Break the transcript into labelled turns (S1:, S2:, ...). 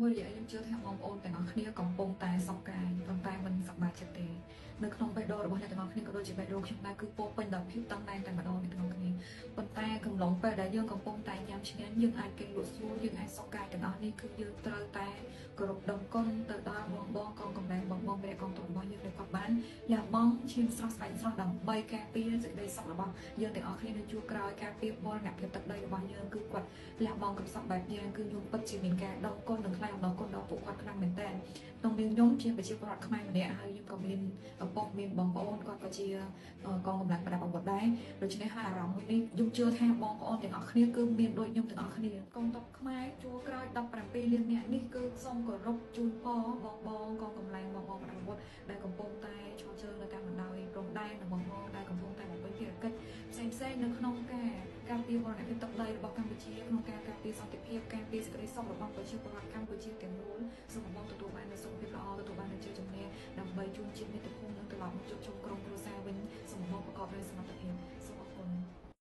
S1: មួយរយៈខ្ញុំជឿថាបងប្អូនទាំងអស់គ្នាកំពុងតែសោកកាយប៉ុន្តែមិនសប្បាយចិត្តទេនៅក្នុងបេះដូងរបស់អ្នកទាំងអស់គ្នាក៏ដូចជាបេះដូងខ្ញុំដែរគឺពោពេញដោយភាពតឹងតែងតែម្ដងអ្នកទាំងអស់គ្នាប៉ុន្តែកំឡុងពេលដែលយើងកំពុងតែញ៉ាំឆ្ងាញ់យើងអាចគេងលក់ស្រួលយើងអាចសោកកាយទាំងអស់នេះគឺយើងត្រូវតែគោរពដឹងគុណទៅដល់បងបងកងកម្លាំងបងបងវីរៈកងទ័ពរបស់យើងដែលគាត់បានលះបង់ឈាមស្រស់ស្បែកស្រស់ដើម្បីការពារសេចក្តីសុខរបស់យើងទាំងអស់គ្នានៅជួរក្រោយការពារបូរណភាពទឹកដីរបស់យើងគឺគាត់លះបង់កំសត់បែបយ៉ាងគឺខ្ញុំពិតជាមានការដឹងគុណនិងថ្លែងអំណរគុណដល់ពួកគាត់ខ្លាំងមែនទែនក្នុងនាមខ្ញុំជាប្រជាពលរដ្ឋខ្មែរម្នាក់ហើយខ្ញុំក៏មានឪពុកមានបងប្អូនគាត់ក៏ជាកងកម្លាំងប្រដាប់អាវុធដែរដូច្នេះហើយអារម្មណ៍មួយនេះខ្ញុំជឿថាបងប្អូនទាំងអស់គ្នាគឺមានដូចខ្ញុំទាំងអស់គ្នាកងទ័ពខ្មែរជួរក្រោយ17លាននាក់នេះគឺសូមគោរពជូនពរបងបងកងកម្លាំងបងបងប្រដាប់អាវុធដែលកំពុងតែឈរជើងនៅតាមបណ្ដោយព្រំដែននិងបងបងដែលកំពុងតែបំពេញភារកិច្ចផ្សេងផ្សេងនៅក្នុងការការពារបូរណភាពទឹកដីរបស់កម្ពុជាក្នុងការការពារសន្តិភាពការពារសេចក្តីសុខរបស់ប្រជាពលរដ្ឋកម្ពុជាទាំងមូលសូមបងទទួលបាននូវសុខភាពល្អទទួលបាននូវជ័យជំនះដើម្បីជូនជាតិមាតុភូមិនិងត្រឡប់មកជួបជុំក្រុមគ្រួ